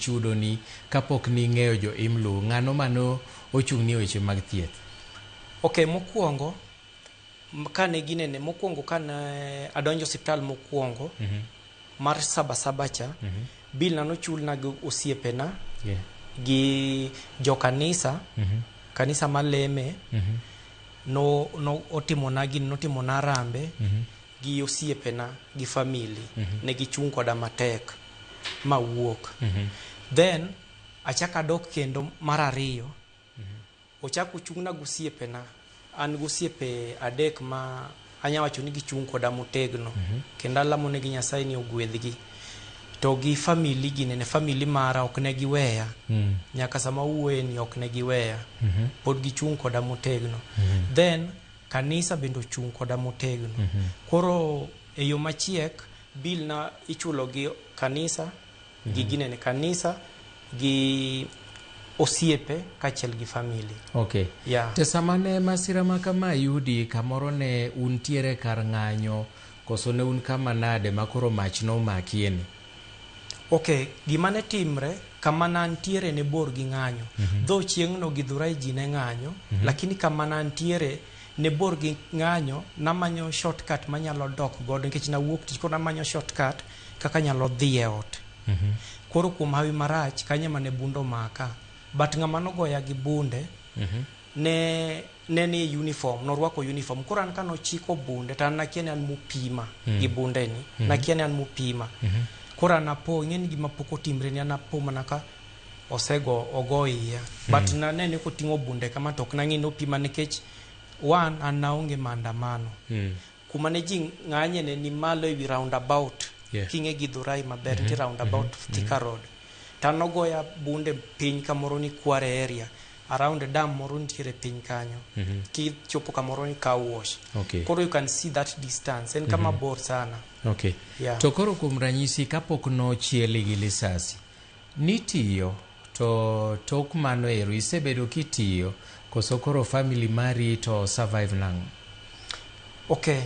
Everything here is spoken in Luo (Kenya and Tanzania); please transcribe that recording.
chudoni, kapok ning'eyo jo IMLU, ng'ano mano ochung'ni e weche mag thieth? Ok, mokwongo kane ginene mokwongo, kane adonjo osiptal mokwongo mar Sabasaba cha, bill na nochulna gi osiepena gi jokanisa, kanisa maleme no otimona gini, notimona harambee gi osiepena gi family. Ne gichung' koda matek mawuok. Then achak adok kendo mar ariyo, ochak ochung'na gi osiepena. An gi osiepe adek ma anya wacho ni gichung' koda motegno, kendo alamo negi Nyasaye ni ogwedhgi. To gi family ginene, family mara ok ne giweya nyaka sama wuoye ni, ok ne giweya, pod gichung' koda motegno. Then kanisa bende ochung' koda motegno. Koro e yo machiek, bill na ichulo gi kanisa gi ginene, kanisa gi osiepe kaachiel gi family. To sama ne masira ma kama yudi, kamoro ne untiere kar ng'anyo koso ne un kama nade ma koro mach nomakieni? Ok, gima ne timre kama nantiere ne bor gi ng'anyo. Dho chieng'no Githurai ji ne ng'anyo, lakini kama nantiere ne bor gi ng'anyo. Namanyo shortcut manyalo dok godo nikech nawuok tich, koro namanyo shortcut kaka anyalo dhi e ot. Koro kuom hawi marach, kanyo ema ne bunde omaka. But ng'ama nogoya gi bunde ne ni e uniform, norwako uniform. Koro an kanochiko bunde to an nakia ni an mopima gi bunde ni. Nakia ni an mopima. Koro an apo, ing'e ni gima pok otimre ni, an apo mana ka osego ogo iya. But nanene koting'o bunde kama, to ok nang'e ni opima, nikech one, an naonge maandamano. Kuma ne ji ng'anye ne ni malo ewi roundabout. King'e Githurai maber, nitie roundabout Thika Road. To an nogoya bunde piny kamoro ni Kware area, around dam moro nitiere piny kanyo. Kichopo kamoro ni car wash. Koro you can see that distance. En kama bor sana. Yeah. To koro kuom ranyisi, kapok nochieli gi lisasi, nitiyo, to tok mano ero isebedo kitiyo koso koro family mari to survive nang'o? Okay.